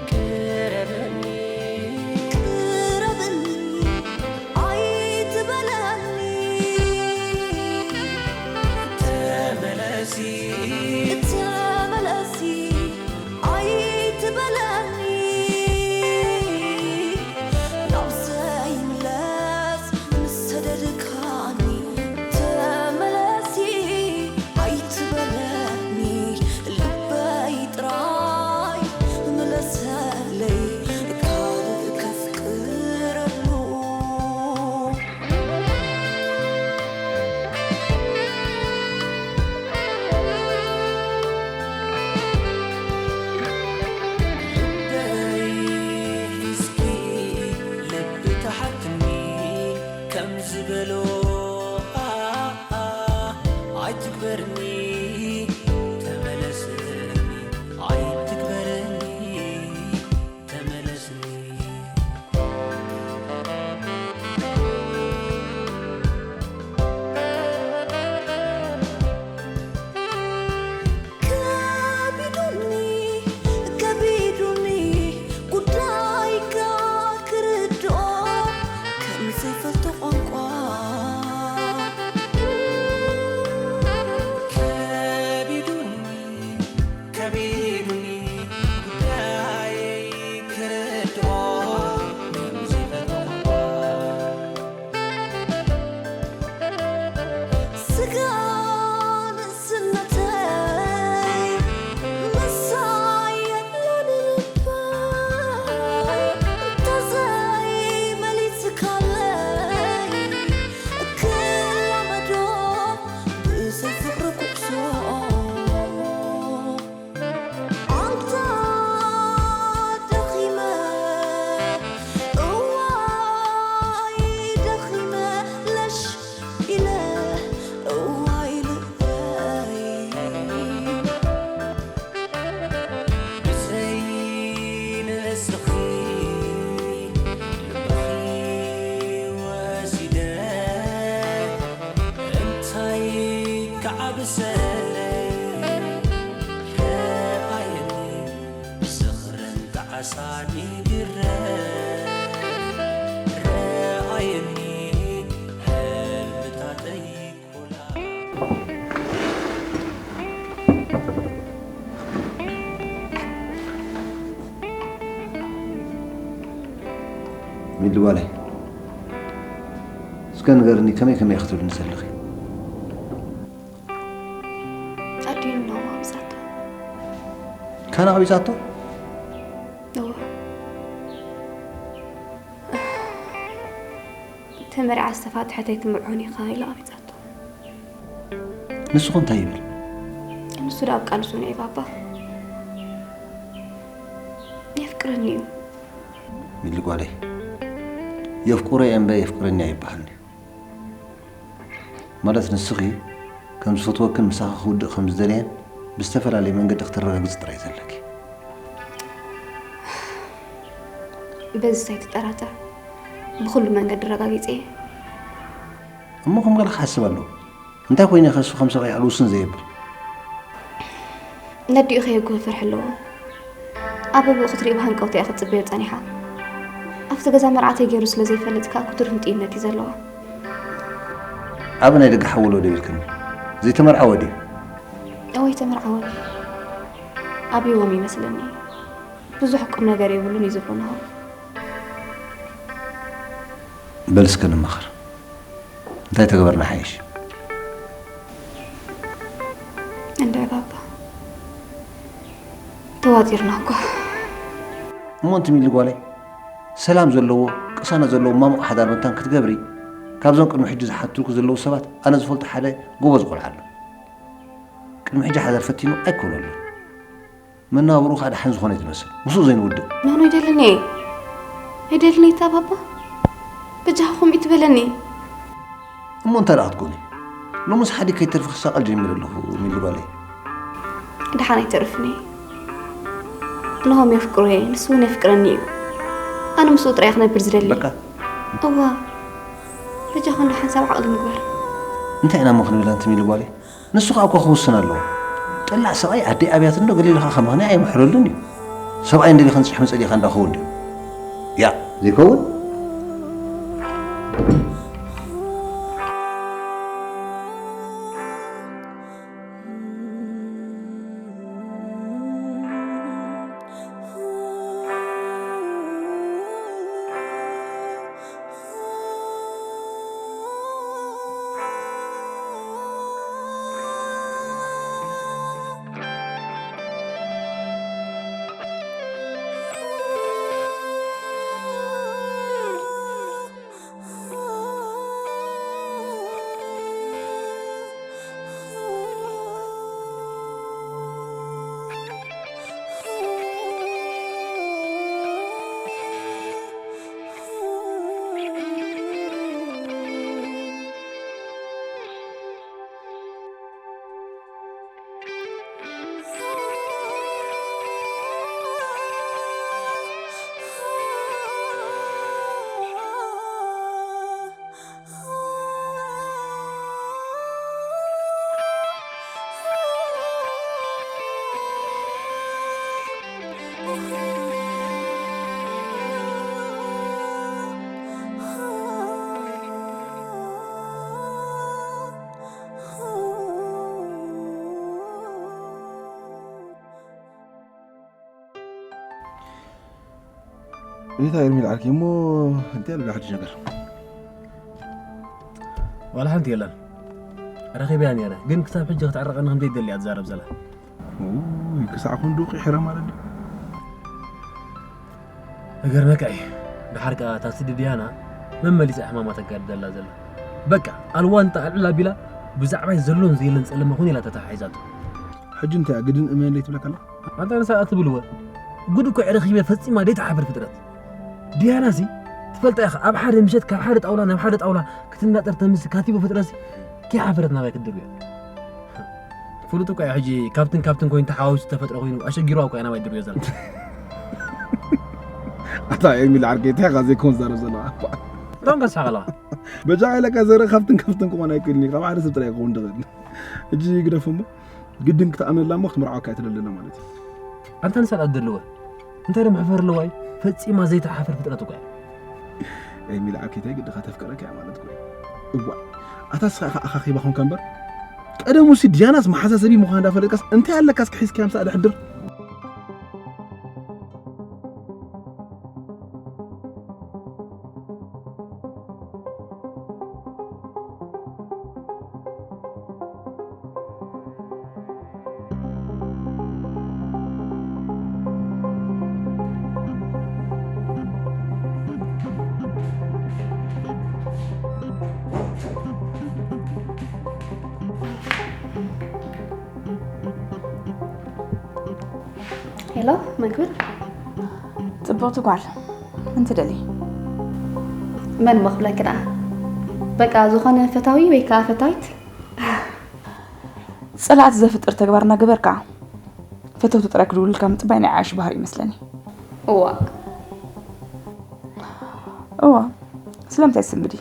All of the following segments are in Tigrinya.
ቅረብኒ፣ ቅረብኒ፣ ኣይትበለኒ። ተመለሲ፣ ተመለሲ፣ ኣይትበለኒ። ናብ ዘይምለስ ምስ ሰደድካኒ፣ ተመለሲ፣ ኣይትበለኒ። ልበይ ጥራይ ምለሰለይ፣ ካልእ ከፍቅረሉ። ልበይ እስኪ ልቢ ተሓትኒ ከም ዝበሎ፣ ኣ፣ ኣ፣ ኣይትግበርኒ፣ ተመለስኒ፣ ኣይትግበርኒ፣ ተመለስኒ። ከቢዱኒ፣ ከቢዱኒ ጉዳይካ ክርድኦ ከም ዘይፈልጦ ቋንቋ። ከቢዱኒ፣ ከቢዱኒ ጉዳየይ ክርድኦ ከም ዘይፈልጦ ቋንቋ። ስጋ ንእስነተይ ምሳይ የለን ልበይ፣ እንተዘይመሊስካለይ ክላመዶ ብዘይ ፍቕሪ ጉዕዞ። ኣንታ ደኺመ፣ እዋይ ደኺመ፣ ለሽ ኢለ፣ እዋይ ልበይ። ብዘይ ንስኺ ልብኺ ወሲደ፣ እንታይ ክዓብሰለይ? ረኣየኒ ዝኽርን ጣዕሳን ይግረም። ረኣየኒ ህልምታተይ ኮላ። ሚሊ ጓለይ፣ እስከ ንገርኒ፣ ከመይ ከመይ ክትብልኒ ዘለኺ? ኣዲኡ ንናሆም ኣቕቢጻቶ። ካን ኣቕቢጻቶ? እወ። ተመርዓ ዝተፋትሐት ኣይትምርዖን ኢኻ ኢላ ኣቕቢጻቶ። ንስኹ እንታይ ይብል? ንሱ ደኣ ኣብ ቃልሱ ንዒ ባባ። የፍቅረኒ እዩ። ሚሊ ጓለይ፣ የፍቅሮ እየ እምበር የፍቅረኒ ኣይበሃልን እዩ። ማለት ንስኺ ከም ዝፈትወክን ምሳኺ ክውድእ ከም ዝደለየን ብዝተፈላለየ መንገዲ ክተረጋግጺ ጥራይ ዘለኪ። በዚ ኣይትጠራጠር፣ ብኹሉ መንገዲ ረጋጊጸ እየ። እሞ ከም ገለ ክሓስብ ኣለዎ። እንታይ ኮይነ ከ እሱ ከም ሰብኣይ ኣልውስን ዘየብል? ነዲኡ ከየጉህፈር ኣለዎ። ኣበብኡ ክትሪኢ ብሃንቀውታ እያ ክትጽበዮ ጸኒሓ። ኣብቲ ገዛ መርዓተይ ገይሩ ስለ ዘይፈልጥ ከኣ ክቱር ህንጥይነት እዩ ዘለዋ። ዓቢ ናይ ደገ ሓዊ ኣሎ ዶ ኢልክኒ? ዘይተመርዓወ ድዩ? እወ ኣይተመርዓወን። ኣብይዎም ይመስለኒ። ብዙሕ ቁም ነገር የብሉን እዩ ዝብሉ ናሆም። በል እስከ ንማኸር። እንታይ ተገበርና ሓይሽ? እንድዒ ባባ፣ ተዋጢርና እኳ። እሞ እንቲ ሚሊ ጓለይ፣ ሰላም ዘለዎ፣ ቅሳነት ዘለዎ ማሙቕ ሓዳር መታን ክትገብሪ፣ ካብዞም ቅድሚ ሕጂ ዝሓትልኩ ዘለዉ ሰባት ኣነ ዝፈልጦ ሓደ ጎበዝ ቆልዓ ኣሎ። ቅድሚ ሕጂ ሓዳር ፈቲኑ ኣይኮነሉን። መነባብርኡ ከዓ ደሓን ዝኾነ እዩ ዝመስል። ምስኡ ዘይንውድእ። ኖኖ፣ ኣይደልን እየ። ኣይደልን እየ፣ እታ ባባ። በጃኻ ከምኡ ትበለኒ። እሞ እንታይ ደኣ ክትኮኒ? ሎምስ ሓዲ ከይተርፊ ክሳቐል ጀሚረ ኣለኹ፣ ሚሊ ጓለይ። ደሓን ኣይተርፍን እየ። ናሆም የፍቅሮ እየ፣ ንሱ እውን የፍቅረኒ እዩ። ኣነ ምስኡ ጥራይ ክነብር ዝደሊ። በቃ። እዋ። በጃኹም ደሓን ሰብ ዓቕሊ ንግበር። እንታይ ኢና እሞ ክንብል ኣንቲ ሚሊ ጓለይ? ንሱ ኸኣ እኮ ክውስን ኣለዎ። ጠላዕ ሰብኣይ ኣደይ ኣብያት እንዶ ገሊሉ ኸኣ ከማኽንያ ኣይምሕረሉን እዩ። ሰብኣይ እንደሊ ክንጽሕም ጸሊእኻ እንዳኸውን ድዩ? ያ ዘይከውን። እንታይ እርሚል ዓርኪ እሞ እንታይ ኣሎ ሓድሽ ነገር? ዋላ ሓንቲ የለን። ረኺበያ ነይረ፣ ግን ክሳብ ሕጂ ክትዕረቐኒ ከም ዘይደሊ እያ ትዛረብ ዘላ። ውይ፣ ክሳዕ ክንድኡ ቂሒራ ማለት ድዩ? እገርመካ እዩ። ደሓር ከኣ እታ ስዲ ዲያና መመሊሳ ሕማማ ተጋድደላ ዘላ። በቃ፣ ኣልዋንታ ኣልዕል ኣቢላ ብዛዕባይ ዘሎን ዘየለን ጸለመ ኩን ኢላ ተተሓሒዛቶ። ሕጂ እንታይ እያ ግድን እመነለይ ትብለካ ኣላ? ኣንታ ንሳ ትብልወ። ጉድ እኮ ዕረኺበ ፈጺማ ደይትሓፍር ፍጥረት። ዲያናሲ ትፈልጣ ኢኻ፣ ኣብ ሓደ ምሸት ካብ ሓደ ጣውላ ናብ ሓደ ጣውላ ክትናጠር ተምሲ ካቲቦ ፍጥረትሲ ከይሓፈረት ናባይ ክትድርብዮ። ፍሉጥ እኮ እዩ ሕጂ ካብትን ካብትን ኮይኑ ተሓዋዊሱ ተፈጥሮ ኮይኑ ኣሸጊርዋ እኮ እያ ናባይ ድርብዮ ዘላ። ኣታ ኤርሚል ዓርከይ እንታይ ኢኻ ዘይኮን ዛረብ ዘለኻ? ሮም ከሳቕ ኣለኻ። በጃ ኢለካ ዘረ ካብትን ካብትን ክኾን ኣይክእልን እዩ። ካብ ሓደ ሰብ ጥራይ ክኸውን ዝኽእል። ሕጂ ግደፍ እሞ ግድን ክትኣምነላ እሞ ክትምርዓወካ እያ ትደሊ ዘላ ማለት እዩ። ኣንታ ንሳ ደኣ ትደልወ እንታይ ደሞ ሕፈር ኣለዋ እዩ። ፈጺማ ዘይትሓፍር ፍጥረት እኮ እያ። ኤርሚል ዓርከይ እንታይ ግድኻ ተፍቅረካ እያ ማለት እኮ እዩ። እዋእ ኣታ ንስኻ ኢኻ ኣኻኺባ ኾንካ እምበር ቀደሙሲ ዲያናስ መሓሳሰቢ ምዃና እንዳፈለጥካስ እንታይ ኣለካስ ክሒዝካያ ምሳኣ ደሕድር? ሄሎ፣ መን ክብል? ጽብቕቲ ጓል፣ መን ትደልዪ? መን እሞ ክብለኪ ደኣ? በቃ፣ ዝኾነ ፈታዊ ወይ ከኣ ፈታዊት? ጸላእቲ ዘፍጥር ተግባር እናገበርካ፣ ፈተውቲ ጥራይ ክድውሉልካ ምጽባይ ናይ ዓያሹ ባህሪ ይመስለኒ። እዋእ። እዋ፣ ስለምንታይ ትስንብዲ?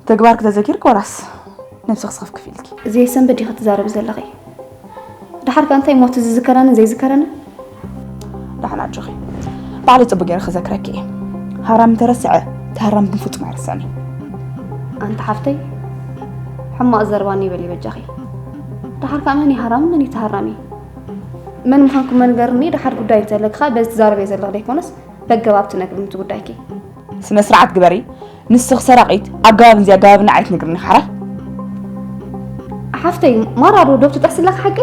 ተግባርኪ ተዘኪርኪ ዋላስ ነብስኺ ስኽፍክፍ ኢልኪ? ዘይሰንብድ ኢኺ ትዛረቢ ዘለኺ። ደሓር ከ እንታይ እሞ እቲ ዝዝከረንን ዘይዝከረንን? ደሓን ኣጆኺ። ባዕለይ ጽቡቕ ገይረ ክዘክረኪ እየ። ሃራሚ እንተረስዐ፣ እቲ ሃራሚ ግን ፍጹም ኣይርስዕን እዩ። ኣንቲ ሓፍተይ፣ ሕማቕ ዘረባ እኒ በሊ በጃኺ። ደሓር ከኣ መን እዩ ሃራሚ፣ መን እዩ ተሃራሚ? መን ምዃንኩም መንገርኒ፣ ደሓር ጉዳይ እንተለኪ ከኣ በዚ ትዛረብዮ ዘለኺ ደይኮነስ፣ በገባብ ትነግርኒ እቲ ጉዳይኪ። ስነ ስርዓት ግበሪ። ንስኺ ሰራቒት፣ ኣገባብን ዘይኣገባብን ኣይትነግርኒ ሓራይ። ሓፍተይ፣ ማራ ዶ ዶብ ትጥሕሲ ኣለኺ ሓቂ?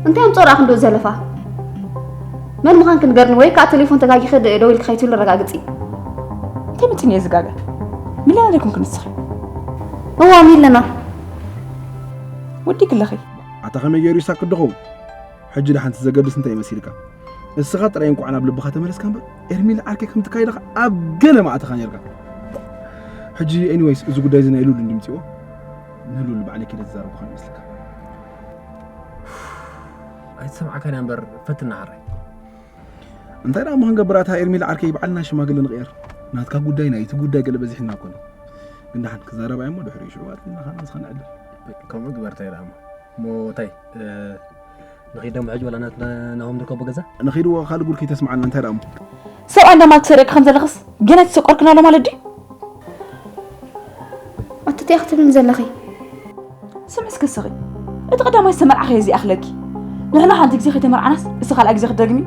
እንታይ ኣምጽኦ ደኣ ክንድኡ ዘለፋ? መን ምዃንኪ ንገርኒ ወይ ከኣ ቴሌፎን ተጋጊኺ ደ-፣ ደው ኢልኪ ከይትብሊ ኣረጋግጺ። እንታይ መጺኒ እየ ዝጋገ? ሚለና ዶ ኣይኮንክን ንስኺ? እዋ፣ ሚለና። ወዲኪ ኣለኺ። ኣታ ከመይ ገይሩ ይሳቅ ክድኸውን? ሕጂ ደሓን እቲ ዘገድስ እንታይ መሲልካ? እስኻ ጥራይ እንቋዕ ናብ ልብኻ ተመለስካ እምበር፣ ኤርሚል ዓርከይ ከምቲ ካይድኻ ኣብ ገለ መኣተኻ ነይርካ። ሕጂ ኤኒወይስ፣ እዚ ጉዳይ እዚ ናይ ሉል እንድምጽኦ፣ ንሉል ባዕለይ ከይደ ዝዛረብኩ ኸን ይመስልካ። ኣይትሰምዓካን እያ እምበር፣ ፈትና ሓራይ። እንታይ ደኣ እሞ ክንገብር፣ ኣታ ኤርሚል ዓርከይ፣ ባዕልና ሽማግለ ንቕየር። ናትካ ጉዳይ ናይቲ ጉዳይ ገለ በዚሕና እኮ ነው። ግን ደሓን ክዛረብ እያ እሞ ድሕሪኡ ሽዑ ኣትና ኻና ንስኻ ንዕልል። ከምኡ ግበር፣ እንታይ ደኣ እሞ። እሞ እንታይ፣ እ፣ ንኺድ ደሞ ሕጂ ዋላ ናትና ናሆም ንርከቦ ገዛ? ንኺድ እዎ፣ ካልእ ጉድ ከይተስምዓልና፣ እንታይ ደኣ እሞ። ሰብኣይ እንዳማልክ ሰሪቕካ ከም ዘለኽስ ገና ትሰቆርክና ኣሎ ማለት ድዩ? ኣቲ እንታይ ኢኺ ትብልኒ ዘለኺ? ስምዒ እስከ ስኺ። እቲ ቀዳማይ ዝተመርዓኺ እዚ ኣኽለኪ። ንሕና ሓንቲ ግዜ ከይተመርዓናስ፣ እዚ ካልኣይ ግዜ ክትደግሚ፣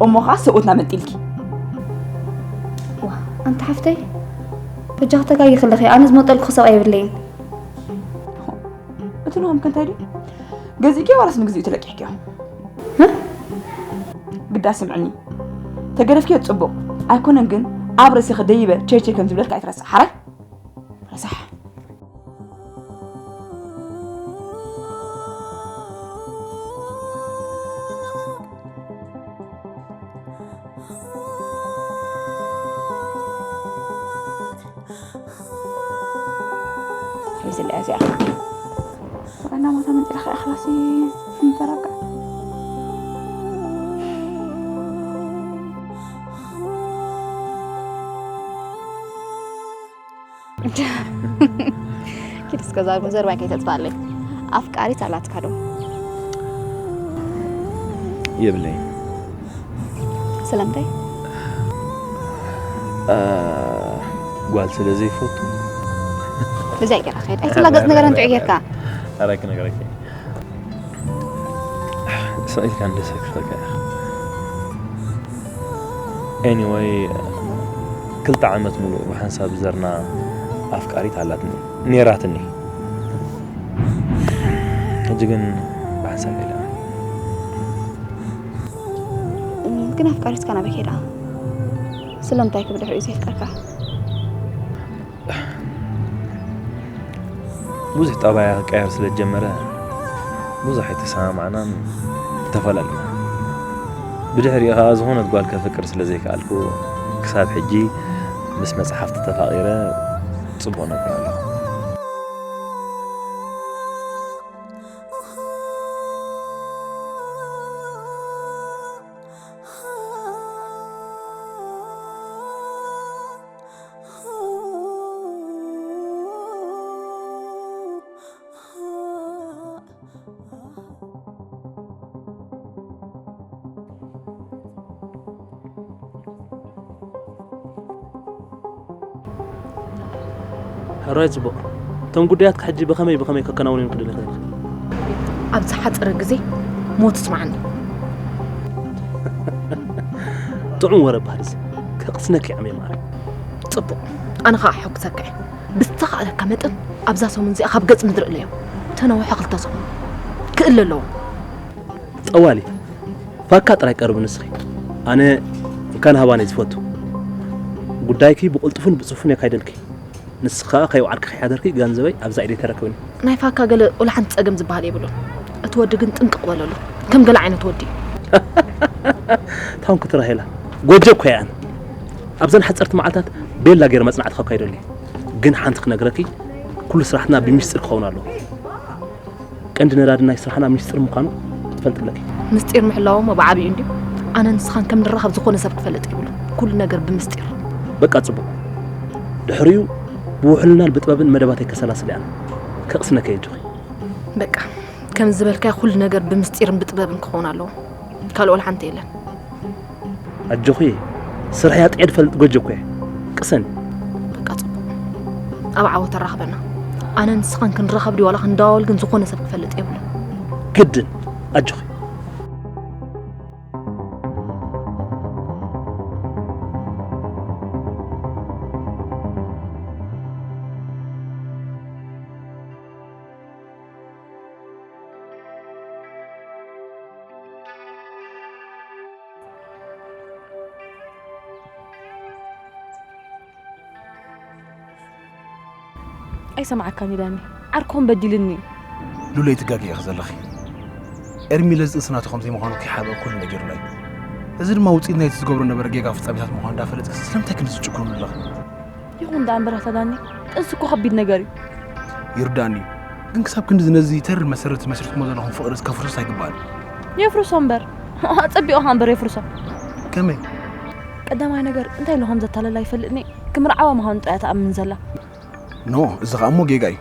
እሞ ኸዓ ሰብኡትና መንጢልኪ። ዋ፣ ኣንቲ ሓፍተይ፣ በጃኺ ተጋጊኺ ኣለኺ። ኣነ ዝመጠልኩ ሰብኣይ የብለይን። እቲ ንሆም ከ እንታይ ድዩ? ገዚእክዮ ዋላስ ንግዚኡ ተለቂሕክዮ? እ? ግዳ ስምዕኒ። ተገደፍክዮ ጽቡቕ። ኣይኮነን ግን ኣብ ርእስኺ ደይበ ቸይቸይ ከም ዝብለልካ ኣይትረስዕ። ሓራይ? ረሳሕ። ሒዝለያ እዚኣ። ዋና ማታ መንጢልካ እያ ክላሲ እንተረጋ። ኪድ እስከ ዛር-፣ ዘርባይ ከይተጥፋለይ። ኣፍቃሪት ኣላትካ ዶ? የብለይን። ስለምንታይ? አ፣ ጓል ስለ ዘይፈቱ። እዚ ኣይገርኻ ከይድ። ኣይትላገጽ ነገር እንጥዑ ጌርካ። ኣረ ክነግረኪ። ስቕ ኢልካ እንደ ሰክፈካ ኢኻ። ኤኒወይ፣ ክልተ ዓመት ሙሉእ ብሓንሳብ ዝዘርና ኣፍቃሪት ኣላትኒ፣ ኔራትኒ። ሕጂ ግን ብሓንሳብ የለን። ግን ኣፍቃሪትካ ናበይ ከይዳ? ስለምንታይ ክብድሕሪኡ ዘየፍቀርካ? ብዙሕ ጠባያ ክቀየር ስለ ዝጀመረ፣ ብዙሕ ኣይተሰማማዕናን ተፈላለና። ብድሕሪኡ ኸኣ ዝኾነት ጓል ከፍቅር ስለ ዘይከኣልኩ፣ ክሳብ ሕጂ ምስ መጽሓፍቲ ተፋቒረ ጽቡቕ ነገር ኣለኹ። ሕራይ ጽቡቕ። እቶም ጉዳያትካ ሕጂ ብኸመይ ብኸመይ ከከናውኑ እዮም ክደሊ ይኽእል? ኣብ ዝሓጸረ ግዜ ሞት ስምዓኒ። ጥዑም ወረ ባህልስ ከቕስነኪ ዓመይ ማረ። ጽቡቕ። ኣነ ኸኣ ሕጉሰካ እየ። ብዝተኻእለካ መጠን ኣብዛ ሰሙን እዚኣ ካብ ገጽ ምድሪ እለዮ። ተነውሐ ክልተ ሰሙን ክእለ ኣለዎ። ጠዋሊ፣ ፋካ ጥራይ ቀርቢ ንስኺ። ኣነ እንካን ሃባን እየ ዝፈቱ። ጉዳይኪ ብቕልጡፍን ብጽፉን የካይደልኪ። ንስኺ ከኣ ከይወዓልኪ ከይሓደርኪ ገንዘበይ ኣብዛ ኢደይ ተረክብኒ። ናይ ፋካ ገለ ወላ ሓንቲ ጸገም ዝበሃል የብሉን። እቲ ወዲ ግን ጥንቅቕ በለሉ። ከም ገለ ዓይነት ወዲ እዩ። ታንኩ ትራሄላ። ጎጆ እኮ እየ ኣነ። ኣብዘን ሓጸርቲ መዓልታት ቤላ ገይረ መጽናዕቲ ከካይደሉ እየ። ግን ሓንቲ ክነግረኪ፣ ኩሉ ስራሕትና ብሚስጢር ክኸውን ኣለዎ። ቀንዲ ነዳዲ ናይ ስራሕና ሚስጥር ምዃኑ ክትፈልጢ ኣለኪ። ምስጢር ምሕላዎም ብዓብዩ እንድዩ። ኣነ ንስኻን ከም ንራኸብ ዝኾነ ሰብ ክፈልጥ የብሉን። ኩሉ ነገር ብምስጢር። በቃ ጽቡቕ። ድሕሪኡ ብውሕልናን ብጥበብን መደባተይ ከሰላስል እየ ኣነ። ከቕስነኪ እየ ኣጆኺ። በቃ ከም ዝበልካዮ ኩሉ ነገር ብምስጢርን ብጥበብን ክኸውን ኣለዎ። ካልእ ወላ ሓንቲ የለን። ኣጆኺ፣ ስርሐይ ኣጥዕየ ዝፈልጥ ጎጆ እኮ እየ። ቅሰኒ። በቃ ጽቡቕ። ኣብ ዓወት ተራኽበና። ኣነ ንስኻን ክንራኸብ ድዩ ዋላ ክንደዋወል ግን ዝኾነ ሰብ ክፈልጥ የብሉን። ግድን። ኣጆኺ። ኣይሰማዓካን እዩ ዳኒ። ዓርኮም በዲልኒ። ሉለይ ትጋገ ኢኺ ዘለኺ። ኤርሚ ለዝጥንሲ ናቱ ከም ዘይምዃኑ ከይሓበአ ኩሉ ነጊሩና እዩ። እዚ ድማ ውጽኢት ናይቲ ዝገብሮ ነበረ ጌጋ ፍጻሜታት ምዃኑ እንዳፈለጥኪ ስለምንታይ ክንድዚ ትጭክኑሉ ኣለኺ? ይኹን ደኣ እምበር ኣታ ዳኒ፣ ጥንሲ እኮ ከቢድ ነገር እዩ። ይርዳእኒ እዩ። ግን ክሳብ ክንድዚ ነዚ ተሪር መሰረት መስሪትኩሞ ዘለኹም ፍቕሪ ከፍርሶስ ኣይግባእን እዩ። የፍርሶ እምበር። ኣጸቢቑ ኸኣ እምበር የፍርሶ። ከመይ? ቀዳማይ ነገር እንታይ ኢሉ ከም ዘታለላ ይፈልጥኒ፣ ክምርዓዋ ምዃኑ ጥራይ እያ ትኣምን ዘላ። ኖ፣ እዚ ኸኣ እሞ ጌጋ እዩ።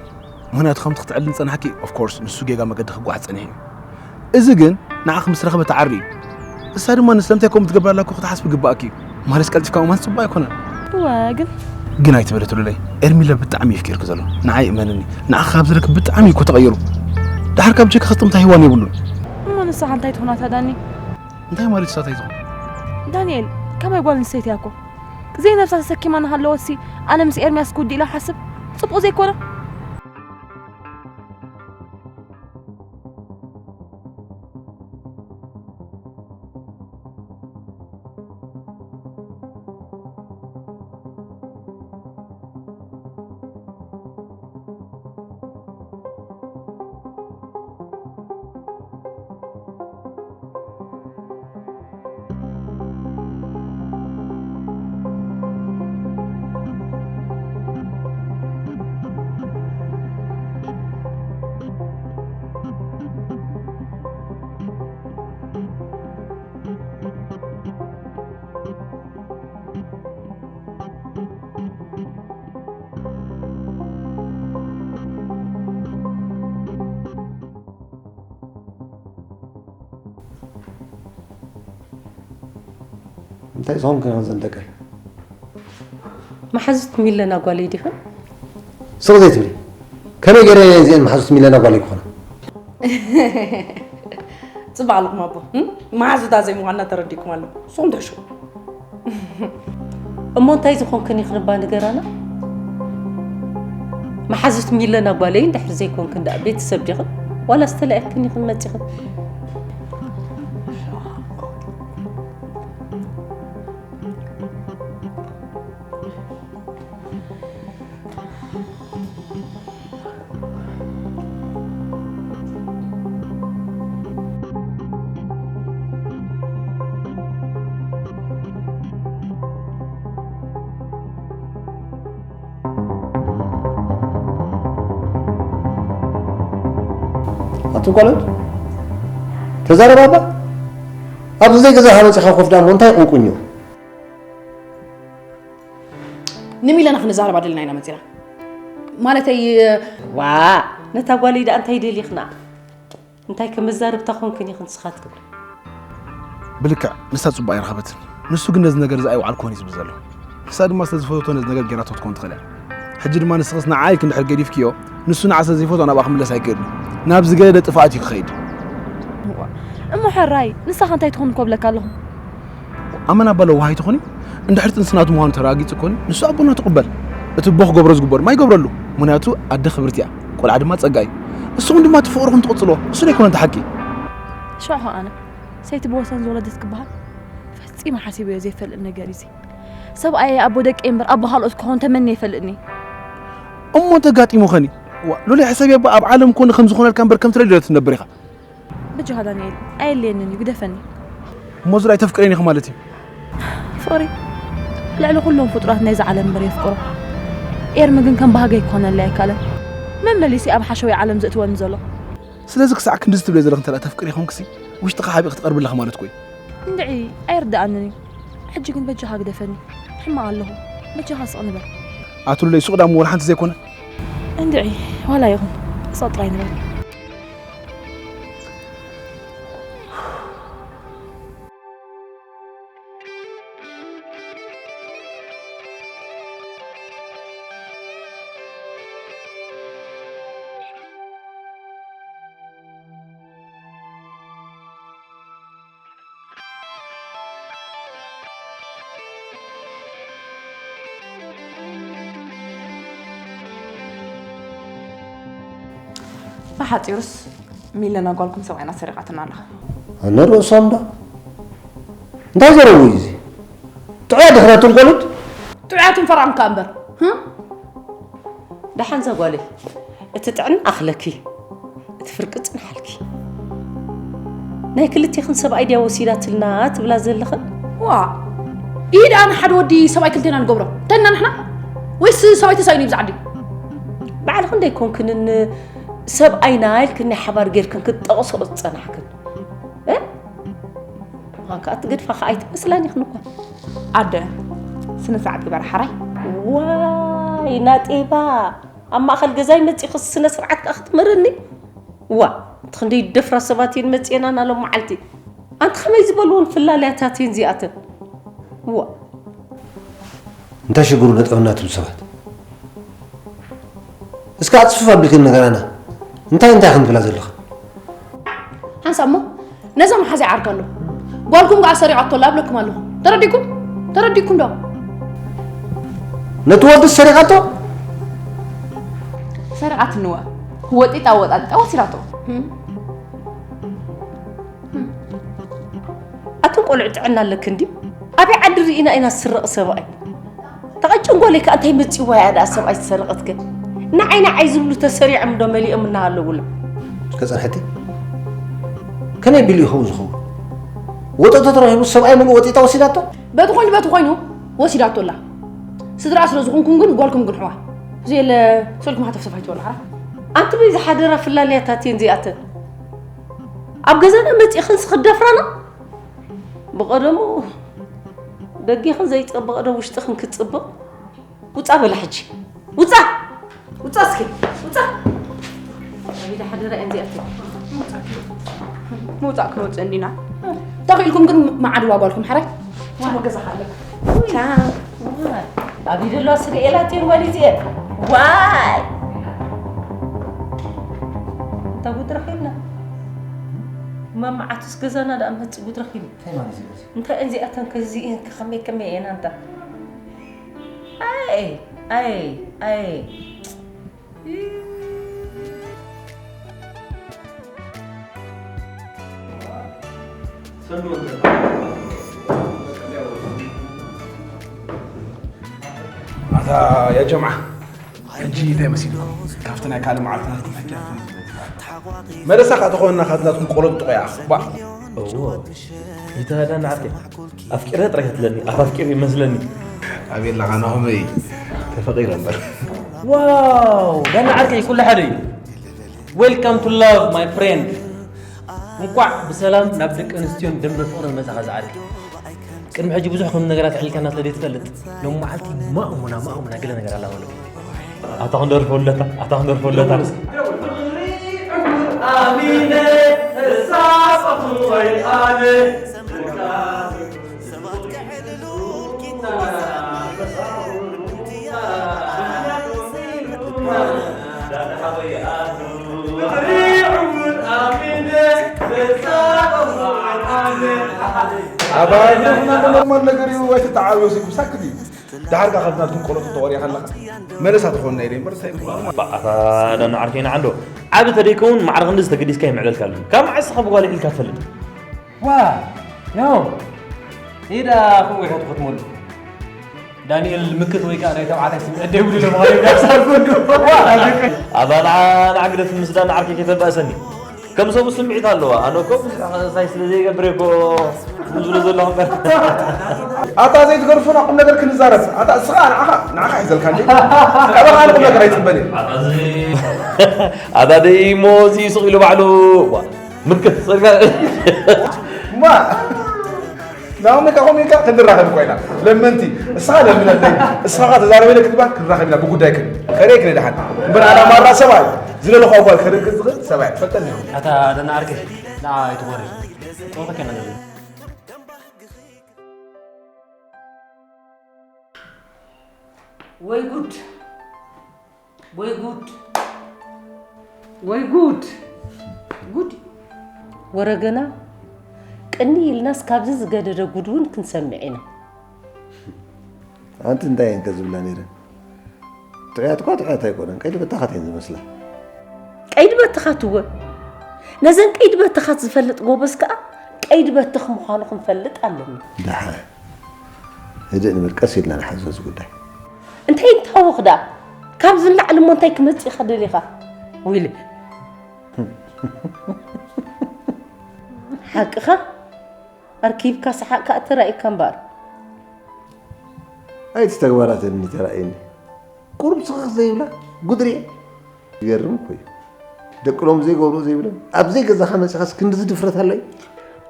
ምኽንያቱ ከምቲ ክትዕልል ዝጸናሕኪ፣ of course፣ ንሱ ጌጋ መገዲ ክጓዓዝ ጸኒሑ እዩ። እዚ ግን ንዓኺ ምስ ረኸበ ተዓሪ እዩ። እሳ ድማ ንስለምንታይ ከምኡ ትገብር ኣላ እኮ ክትሓስቢ ግባኣኪ እዩ። ማለትስ ቀልጢፍካ ምእማን ጽቡቕ ኣይኮነን። እወ፣ ግን ግን ኣይትበሊ ትሉለይ። ኤርሚለ ብጣዕሚ እዩ ኣፍቂርኪ ዘሎ። ንዓይ እመንኒ። ንዓኺ ካብ ዝረክብ ብጣዕሚ እዩ እኮ ተቐይሩ። ደሓር ካብ ጀካ ክጥምታ ሂዋን የብሉን። እሞ ንስኻ እንታይ ትኾናታ ዳኒ? እንታይ ማለት እሳ እንታይ ትኾን? ዳንኤል፣ ከመይ ጓል ኣንስተይቲ እያ እኮ። ዘይነብሳ ተሰኪማ እናሃለወትሲ ኣነ ምስ ኤርሚያስ ክውድእ ኢላ ሓስብ። ጽቡቕ ዘይኮነ። እንታይ ዝኾንክን ኢኽን ዘን ደቀይ? መሓዙት ሚለና ጓለይ ዲኽን? ስቕ ዘይትብሊ? ከመይ ገይረ እየ እዚአን መሓዙት ሚለና ጓለይ ክኾና? ጽባሕ ኣለኹም ኣቦ። እም? መሓዙታ ዘይምዃንና ተረዲእኩም ኣሎ። ንስኹም ትሕሹ። እሞ እንታይ ዝኾንክን ኢኽን እባ ንገራና? መሓዙት ሚለና ጓለይ እንድሕር ዘይኮንክን ደኣ ቤተሰብ ዲኽን? ዋላስ ተላኢኽክን ኢኽን መጺኽን? ኣቱም ካልኦት ተዛረባ እባ። ኣብዚ ዘይገዛእኻ መጺኻ ኮፍ ደኣ እሞ እንታይ ቁንቁኝ እዩ? ንሚለና ክንዛረባ ደሊና ኢና መጺና። ማለተይ ዋ፣ ነታ ጓለይ ደኣ እንታይ ደሊኽና? እንታይ ከመዛርብታ ኮንክን ኢኽን ንስኻትክን? ብልክዕ ንሳ ጽቡቕ ኣይረኸበትን። ንሱ ግን ነዚ ነገር እዚ ኣይወዓልክዎን እዩ ዝብል ዘሎ። ንሳ ድማ ስለ ዝፈተቶ ነዚ ነገር ጌራቶ ክትኮን ትኽእል እያ። ሕጂ ድማ ንስኽስ ንዓይ ክንድሕር ገዲፍክዮ፣ ንሱ ንዓ ስለ ዘይፈትዎ ናብኣ ክምለስ ኣይክእልን እዩ። ናብ ዝገደደ ጥፍኣት እዩ ክኸይድ። እሞ ሕራይ ንሳኸ እንታይ ትኾን ኮብለካ ኣለኹ? ኣመና ኣባ ለዋህ ኣይትኾኒ? እንድሕር ጥንሲ ናቱ ምዃኑ ተረጋጊጹ ኮኒ፣ ንሱ ኣቦና ትቕበል። እቲ ኣቦ ክገብሮ ዝግብኦ ድማ ይገብረሉ። ምኽንያቱ ኣደ ክብርቲ እያ፣ ቆልዓ ድማ ጸጋ እዩ። ንስኹም ድማ እቲ ፍቕርኹም ትቕጽልዎ። እሱ ዶ ኣይኮነን እቲ ሓቂ? ሽዑ ኸኣ ኣነ፣ ሰይቲ ብወሰን ዝወለደት ክበሃል ፈጺመ ሓሲበዮ ዘይፈልጥ ነገር እዩ እዚ። ሰብኣየይ ኣቦ ደቀይ እምበር ኣቦ ካልኦት ክኸውን ተመንየ ኣይፈልጥን እየ። እሞ እንተጋጢሙ ኸኒ? ዋ፣ ሉሊ ሕሰብዮ እባ ኣብ ዓለም ኮነ ከም ዝኾነልካ እምበር ከም ትደልዮ ትነብር ኢኻ። በጃኻ ዳንኤል፣ ኣየድልየንን እዩ፣ ግደፈኒ። እሞ ዙር ኣይተፍቅሬን ኢኺ ማለት እዩ? ፍቕሪ ልዕሊ ኩሎም ፍጡራት ናይዛ ዓለም እምበር የፍቅሮ። ኤርሚ ግን ከም ባህገይ ክኾነለይ ኣይከኣለን። መመሊሱ ኣብ ሓሸወይ ዓለም ዘእትወኒ ዘሎ። ስለዚ ክሳዕ ክንድዚ ትብለዮ ዘለኺ እንተ ደኣ ተፍቅሪ ኮንክሲ፣ ውሽጥኻ ሓቢእኺ ክትቐርቢ ኣለኺ ማለት እኮ እዩ። እንድዒ፣ ኣይርድኣንን እዩ። ሕጂ ግን በጃኻ ግደፈኒ። ሕማቕ ኣለኹ። በጃኻ ስቕ ንበል። ኣቱለይ ሱቕ ዳሞ ወላ ሓንቲ ዘይኮነ? እንድዒ፣ ዋላ ይኹን። ስቕ ጥራይ ንበል። ብሓጺሩስ ሚለና ጓልኩም ሰብኣይና ሰሪቓትና ኣላ። ኣነ ርእሶም ዶ? እንታይ ዘረቡ እዩ እዚ? ጥዑያት ዲኽን ኣቱም ቆልዑት? ጥዑያትን ፈራም ከኣ እምበር፣ ህም? ደሓን እዛ ጓለይ፣ እቲ ጥዕና ኣኽለኪ፣ እቲ ፍርቂ ጽንሓልኪ። ናይ ክልቴኽን ሰብኣይ ድያ ወሲዳትልና ትብላ ዘለኽን? ዋ፣ ይህ ደኣ ንሓደ ወዲ ሰብኣይ ክልቴና ንገብሮ? እንታይ ኢና ንሕና? ወይስ ሰብኣይ ተሳኢኑ እዩ ብዛ ዓዲ? ባዕልኽን ዶ ኣይኮንክንን ሰብኣይና ኢልክን ናይ ሓባር ጌርክን ክትጠቕስኦ ዝጸናሕክን? እ? ምዃን ከኣ እትገድፋ ከኣ ኣይትመስላን ኢኽን እኳ። ኣደ፣ ስነ ስርዓት ግበር ሓራይ። ዋይ፣ ናጤባ። ኣብ ማእኸል ገዛይ መፂእኺ ስነ ስርዓት ከኣ ክትምህርኒ? ዋ፣ እቲ ክንደይ ደፍራ ሰባት እየን መፂኤናና ሎም መዓልቲ። ኣንቲ ከመይ ዝበልዎን ፍላልያታት እየን እዚኣተን? ዋ። እንታይ ሽግሩ ነጠበና ትብሉ ሰባት? እስከ ኣፅፍፍ ኣቢልክን ንገራና። እንታይ እንታይ ክንብላ ዘለኻ? ሓንሳብ እሞ ነዛ መሓዚኣ ዓርካ ኣሎ። ጓልኩም ከዓ ሰሪቓቶ ኣላ እብለኩም ኣለኹ። ተረዲኩም? ተረዲኩም ዶ? ነቲ ወዲ ሰሪቓቶ? ሰሪቓትኒ እወ። ወጢጣ ወጣጢጣ ወሲዳቶ። ኣቱም ቆልዑ ጥዕና ኣለክን ድዩ? ኣበይ ዓዲ ርኢና ኢና ዝስረቕ ሰብኣይ? ተቐጭን ጓለይ ከኣ እንታይ መፂዋ እያ ደኣ ሰብኣይ ዝሰረቐትከ? ንዓይ ንዓይ ዝብሉ ተሰሪዖም ዶ መሊኦም እናሃለውላ? እስከ ጸንሐቲ። ከመይ ቢሉ ይኸውን ዝኸውን? ወጠጦ ተረኺቡ ሰብኣይ ሙሉእ ወጢጣ ወሲዳቶ? በቲ ኮይኑ በቲ ኮይኑ ወሲዳቶ ኣላ። ስድራ ስለ ዝኾንኩም ግን ጓልኩም ግንሕዋ። ዘየለ ሰልኩም ሃተፍተፍ ኣይትበሉ ሓራ። ኣንቲ በይ ዝሓደራ ፍላልያታት እየን እዚኣተን። ኣብ ገዛና መፂእኽን ስኽደፍራና? ብቐደሙ ደጊኽን ዘይፀበቐ ዶ ውሽጥኽን ክትፅብቕ? ውፃ በላ ሕጂ። ውፃ! ውፃ እስኪ! ውፃ! ኣቢዳ ሓደራ እየን እዚኣተን። ምውፃእ ክንወፅእ እንዲና። ተኽኢልኩም ግን መዓድዋ ጓልኩም ሓራይ። ሽሞ ገዛ ካለ። ኣቢደሎ ስሪኤላት እየን ጓል እዚአን። ዋይ! እንታ ጉድ ረኺብና። መመዓትስ ገዛና ደኣ መፅእ ጉድ ረኺብና። እንታይ እዚኣተን ከዚ እየን ከመይ ከመይ እየን ኣንታ ኣይ ኣይ ኣይ ኣታ ያ ጀምዓ ሕጂ እንታይ መሲልኩም ካብቲ ናይ ካልእ መዓልቲ ናትኩም ሕጂ መለሳ ከዓ ተኾንና ካብቲ ናትኩም ቆሎ ጥጦ ይኣኽ ባ እዎ ይተሃዳና ዓርከይ ኣፍቂረ ጥራይ ትለኒ ኣፍ ኣፍቂር ይመስለኒ ኣቤላ ኻና ኹመይ ተፈቂረ እምበር ዋው ዳና ዓርከይ ኩሉ ሓደ እዩ Welcome to love my friend እንቋዕ ብሰላም ናብ ደቂ ኣንስትዮን ደንበ ፍቕርን መጻኻ ዝዓርከይ ቅድሚ ሕጂ ብዙሕ ከም ነገራት ኣዕሊልካና ስለ ዘይትፈልጥ ሎም መዓልቲ ማእሙና ማእሙና ገለ ነገር ኣላ ማለት እዩ ኣታ ክንደርፈለታ ኣታ ክንደርፈለታ ኣባይ ኖርማል ነገር እዩ ኣይትተዓብዮ ሲጉ ሳክት እዩ ዳሓር ካ ካብዚ ናትኩም ቆሎ ተወሪኻ ኣለኻ መለሳ ትኾንና ኢለ እምበር እንታይ ባኣታ ደና ዓርከይና ዓንዶ ዓቢ ተደይከውን ማዕረ ክንድዚ ተገዲስካ ይምዕለልካ ኣለኒ ካብ መዓስ ካብ ጓል ኢልካ ትፈልጥ ዋ ኖ ኢዳ ከምኡ ኢኻ ትኸትመሉ ዳንኤል ምክት ወይ ከዓ ናይ ተባዕታይ ስምዒት ደይብሉ ኢሎም ኻዮም ዳብሳር ጎንዱ ኣባና ንዓግደፍ ምስ ዳና ዓርከይ ከይተባእሰኒ ከም ሰቡ ስምዒት ኣለዋ ኣነ እኮ ብዙሕ ክእሳይ ስለ ዘይገብር እኮ ዝብሎ ዘለኹ እምበር ኣታ ዘይትገርፉና ቁም ነገር ክንዛረብ ኣታ እስኻ ንዓኻ ንዓኻ ሒዘልካ እንዴ ካባኻ ኣነ ቁም ነገር ኣይፅበን እየ ኣታ ደይ እሞ እዚ ስቕ ኢሉ ባዕሉ ምክት ፀጋ ማ ናሆም ኢልካ ከምኡ ኢልካ ክንራኸብ እኮ ኢና ለመንቲ እስኻ ለምነለይ እስኻ ተዛረበ ኢለ ክትባል ክንራኸብ ኢና ብጉዳይ ክን ከርእየክ ንድሓን እምበር ኣነ ኣማራ ሰብኣይ ዝደለኹ ጓል ከርግፅ ዝኽእል ሰብኣይ ትፈልጠኒ ኢኹ ኣታ ደና ዓርከይ ንዓ ኣይትኾሪ ጸወታ ከና ዘለና ወይ ጉድ ወይ ጉድ ወይ ጉድ ጉድ ወረገና ቅኒ ኢልናስ ካብዚ ዝገደደ ጉድ እውን ክንሰምዕ ኢና ኣንቲ እንታይ እየን ከዝብላ ነይረ ጥዑያት እኳ ጥዑያት ኣይኮነን ቀይዲ በታኻት እየን ዝመስላ ቀይዲ በትኻት እወ ነዘን ቀይዲ በትኻት ዝፈልጥ ጎበዝ ከዓ ቀይዲ በትኽ ምዃኑ ክንፈልጥ ኣለና ደሓን ህድእ ንብል ቀስ ኢልና ንሓዞ እዚ ጉዳይ እንታይ ንታወኽ ደኣ ካብዚ ንላዕሊ እሞ እንታይ ክመፅእ ኢኻ ደሊኻ ወይለ ሓቅኻ ኣርኪብካ ሰሓቕ ከዓ ተራኢካ እምበኣር ኣይቲ ተግባራተን ተራእየኒ ቁሩብ ስኽኽ ዘይብላ ጉድርየ ይገርም እኮ እዩ ደቂ ሎም ዘይገብርኡ ዘይብሎም ኣብ ዘይገዛኻ መፂኻስ ክንድዚ ድፍረት ኣሎ እዩ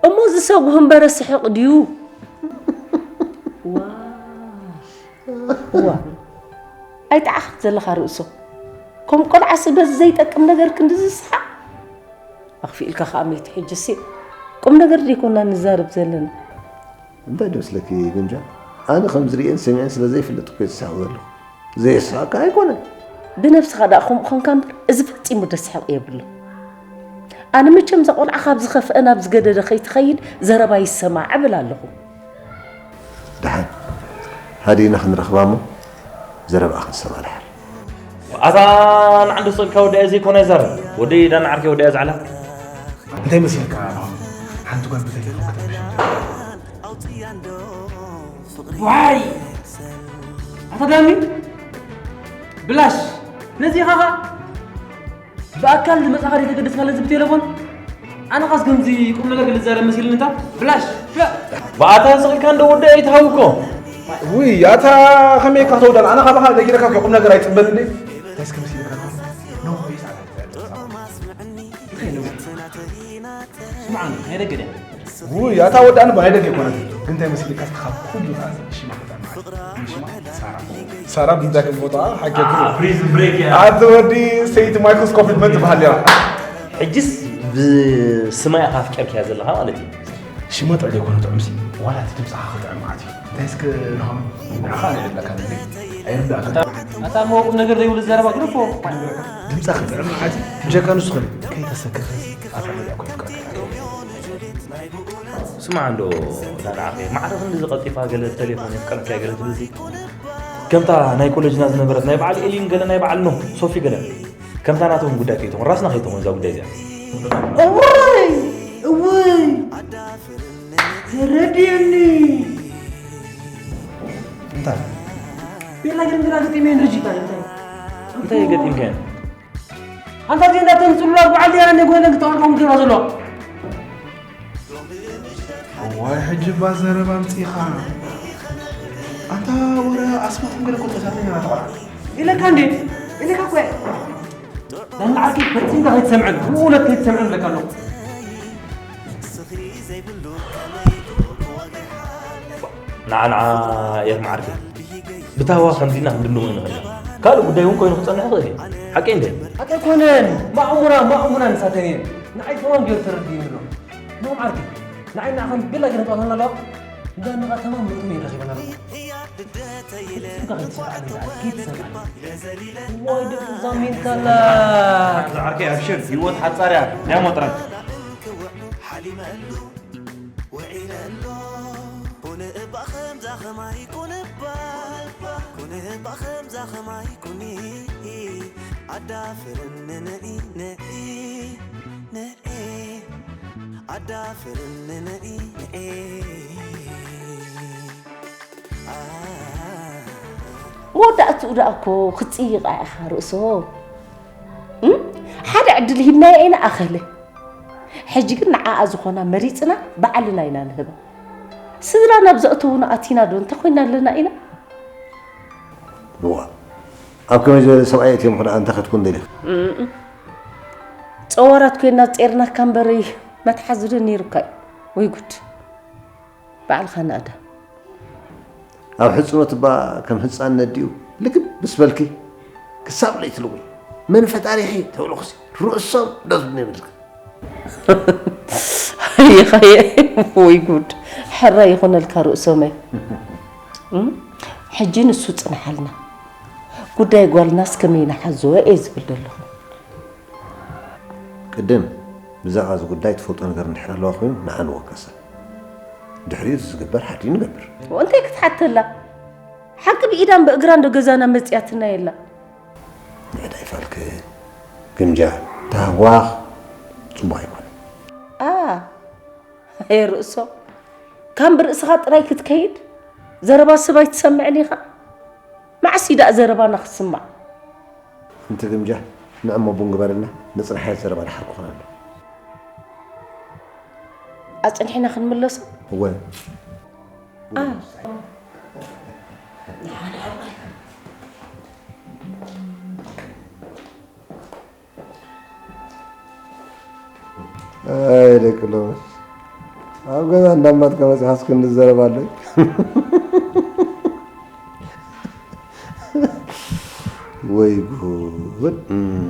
እሞ ዝሰጉህ እምበረ ስሕቕ ድዩ ዋ ኣይጠዓኽት ዘለኻ ርእሶ ከም ቆልዓሲ በዚ ዘይጠቅም ነገር ክንዲ ዝስሓቕ? ኣኽፊእልካ ከኣ መይቲ ሕጅሲ ቁም ነገር ደይኮና ንዛረብ ዘለና። እንታይ ዶ ስለኪ ግምጃ? ኣነ ከም ዝርእየን ሰሚዐን ስለ ዘይፍለጥ እኮ እየ ዝስሕቕ ዘለኹ። ዘየስሕቐካ ኣይኮነን። ብነብስኻ ደኣ ከምኡ ኾንካ እምበር፣ እዚ ፈጺሙ ደስሕቕ የብሉን። ኣነ መቸም እዛ ቆልዓ ካብ ዝኸፍአ ናብ ዝገደደ ከይትኸይድ ዘረባ ይሰማዕ እብል ኣለኹ። ደሓን፣ ሃዲእና ክንረኽባ እሞ ዘረባኣ ክንሰማማዕ። ኣታ ንዓንዲ ስቕ ኢልካ ወዳኢ ዘይኮነ ይዛረብ። ወዲ ዳና ዓርከይ ወዳኢ ዝዓላ። እንታይ መሲልካ ናሆም? ሓንቲ ጓል ብተሌፎን ክትረብሽ እንጀራ። ዋይ! ኣታ ዳኒ! ብላሽ! ነዚ ኢኻ ኸኣ ብኣካል ዝመጻኻ ዘይተገደስካለዚ ብቴሌፎን? ኣነ ኻስ ከምዚ ቁም ነገር ክልዛረብ መሲልኒ እንታ? ብላሽ! ብላ- ብኣታ ስቕ ኢልካ እንዶ ወዲ ኣይትሃው እኮ። ውይ፣ ኣታ ከመይ ኢካ ተወዳን? ኣነ ካባኻ ነጊረካ እኮ ቁም ነገር ኣይጽበን እንዴ? እንታይ እስከ መሲልካ ነው? ነው፣ ይስዓል። እንታይ ነው? ስምዓኒ፣ ናይ ደገ ድያ? ውይ፣ ኣታ ወዳኒ ባይ ደገ ይኮነት። ግን እንታይ መሲልካ እስከ ካብ ኩሉ ጣዝ ሽማ ክጠምዓት። ሽማ ሳራ። ሳራ ብምንታይ ከም ቦታ ሓገዝ። ፕሪዝን ብሬክ እያ። ኣቲ ወዲ ሰይቲ ማይክሮስኮፕ መት ትበሃል እያ። ሕጅስ ብስማ ኢኻ ኣፍቂርካያ ዘለኻ ማለት እዩ። ሽማ ጥዕም ዘይኮነ ጥዑምሲ፣ ዋላ እቲ ድምፅኻ ክጥዕም ማለት እዩ። እንታይ እስከ ናሆም፣ ንዓኻ ንዕለካ ድሌ። ኣይርዳእካ። ኣታ እሞ ቁም ነገር ዘይብሉ ዘረባ ግደፎ። ድምፃ ክጥዕም ማለት እዩ። ብጀካ ንሱ ኸ ከይተሰከፈ ኣታ መሊኣ ኮ ይፍቀር። ስማዕ እንዶ፣ ዳና ዓርከይ፣ ማዕረ ክንዲ ዝቐልጢፋ ገለ ብተሌፎን የፍቀረካያ ገለ ትብልሲ። ከምታ ናይ ኮሌጅና ዝነበረት ናይ በዓል ኤሊን ገለ ናይ በዓል ኖህ፣ ሶፊ ገለ። ከምታ ናቶም ጉዳይ ከይትኾን፣ ራስና ከይትኾን እዛ ጉዳይ እዚኣ። እዋይ! እዋይ! ተረድየኒ። እንታይ? ቤላ ግን ግራ ገጢመ እንጂ እንታይ? እንታይ ገጢምካዮ? ኣንታ እዚ እንዳተን ጽሉላት በዓል ድያ ነጎነ ክተወርቆም ገባ ዘሎ። እዋይ፣ ሕጂ እባ ዘረባ ኣምጺኻ። ኣንታ ወረ ኣስማቶም ገለ እኮ ተሳተኛ ናተቆራ። ኢለካ እንዴ? ኢለካ እኮ። ዳና ዓርከይ ፈጺምካ ከይትሰምዐን፣ ብእውነት ከይትሰምዐን እብለካ ኣለኹ። ንዓ ንዓ ኤርሚ ዓርከይ፣ ብታህዋ ከምዚና ክንድንቑ ንኽእል ኢና። ካልእ ጉዳይ እውን ኮይኑ ክጸንሕ ይኽእል እዩ። ሓቀይ እንድየ? ሓቂ ኣይኮነን። ማእሙና፣ ማእሙና ንሳተን እየን። ንዓይ ተማም ገይሩ ተረዲእኒ ኣሎ። ኖም ዓርከይ፣ ንዓይ ንዓኻን ቤላ ገይረን ተዋሳና ኣለዋ። እንዳ ንቓ ተማም ምእንቶም እየን ረኺበን ኣለዋ። ፍጹምካ ከይትሰምዓኒ ደኣ፣ ከይትሰምዓኒ። ዋይ ደቂ እዛ ሜንታላ። ዓርከይ ኣብሽር፣ ህይወት ሓጻር እያ። ዳሞ ጥራይ። ውዒለ ኣሎ። ኩን እባ ከምዛ ኸማይ ኩን እባ፣ ኩን እባ ከምዛ ኸማይ ኩኒ። ኣዳፍርኒ ንዒ፣ ንዒ፣ ንዒ። ኣዳፍርኒ ንዒ፣ ንዒ። አ። መወዳእትኡ ደኣ እኮ ክትጽይቓ ኢኻ ርእሶ። እም? ሓደ ዕድል ሂብናዮ ኢና ኣኸለ። ሕጂ ግን ንዓኣ ዝኾና መሪጽና ባዕልና ኢና ንህባ። ስድራ ናብ ዘእተዉና ኣቲና ዶ እንተ ኮይና ኣለና ኢና? እዋ፣ ኣብ ከመይ ዝበለ ሰብኣይ ኣእትዮም ኸኣ እንተ ኸድኩ እንደልዩ? እም። ጸዋራት ኮይና ጼርናካ እምበር መትሓዚ ዶ ነይሩካ እዩ? ወይ ጉድ። ባዕልኻ ናእዳ። ኣብ ሕጽኖት እባ ከም ህጻን ነዲኡ ልግብ ምስ በልኪ ክሳብ ለይቲ ልውይ። መን ፈጣሪኺ ተብልኩሲ ርእሶም ዶ ዝብኒ ይብልክ። ኣየኻየ ወይ ጉድ። ሕራይ ይኹነልካ ርእሶመይ። እም? ሕጂ ንሱ ጽንሓልና። ጉዳይ ጓልናስ ከመይ ንሓዞ እየ ዝብል ዘለኹ። ቅድም ብዛዕባ እዚ ጉዳይ ትፈልጦ ነገር እንድሕር ኣለዋ ኮይኑ ንዓ ንወቀሳ። ድሕሪኡ እቲ ዝግበር ሓድዩ ንገብር። እንታይ ክትሓተላ? ሓቂ ብኢዳን ብእግራን ዶ ገዛና መጽያትና የላ? ምዕዳይ ፋልክን ግምጃ ታህዋኽ ጽቡቕ ኣይኮነን። ኣ፣ ኣየ ርእሶ፣ ካም ብርእስኻ ጥራይ ክትከይድ ዘረባ ሰብ ኣይትሰምዕን ኢኻ። መዓስ እዩ ደኣ ዘረባና ክስማዕ? እንቲ ግምጃ ንዕሞ ቡን ግበርልና፣ ንጽንሓዮ ዘረባ ድሓር ክኾን ኣሎ። ኣጽኒሕና ክንምለሶ? እወ። ኣ። ኣይ ደቂ ሎምስ ኣብ ገዛ እንዳማትካ መጺኻስ ክንዲ ዘረባ ኣለይ። ወይ ጉድ። እም።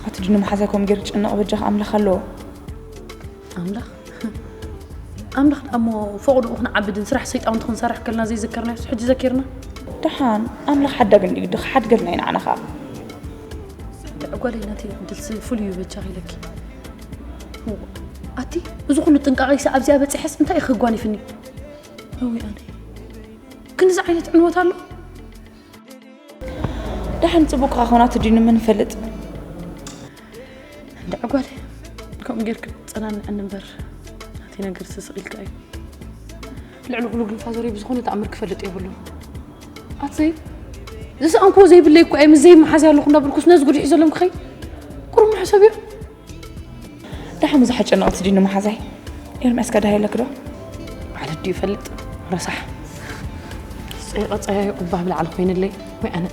ኣቲ ድኒ መሓዛይ ከምኡ ገይሩ ጭነቕ በጃኻ ኣምላኽ ኣለዎ። ኣምላኽ ኣምላኽ ደኣ እሞ ፈቕድኡ ክንዓብድን ስራሕ ሰይጣውንቲ ክንሰርሕ ከለና ዘይዘከርናዮስ ሕጂ ዘኪርና? ደሓን ኣምላኽ ሓዳግ እንድዩ ድኻ ሓድገልና ኢና ንዓና ኸኣ። ጓለይ ናተይ ዕድልሲ ፍሉይ እዩ በጃኺ ኢለኪ። ኣቲ እዚ ኩሉ ጥንቃቐይሲ ኣብዚኣ በፂሐስ እንታይ እዩ ከጓኒፍኒ? እዊ ኣነ ክንዚ ዓይነት ዕንወት ኣሎ? ደሓን ጽቡቕ ክኾና ትድይኑ ምን ፈልጥ። እንዳ ጓል ከምኡ ጌርክ ጸናንዐኒ እምበር ናተይ ነገር ስስቕ ኢልካ እዩ። ልዕሊ ኩሉ ግን ፋዘረይ ብዝኾነ ተኣምር ክፈልጥ የብሉን። ኣትዘይ ዝሰኣንክዎ ዘይብለይ እኮ እየ ምስ ዘይመሓዝ ኣለኹ እንዳበልኩስ ነዚ ጉድ ሒዘሎም ክኸይ ቁሩብ ሕሰብ እዩ። ደሓን ብዙሕ ኣጨነቕቲ ድዩ ንመሓዛይ? ኤርምያስ ከ ደሃይ ኣለኪ ዶ? ባዕሉ ድዩ ይፈልጥ? ረሳሕ። ጸይቐ ጸያዩ እባ ብላዕሊ ኮይንለይ ወይ ኣነ።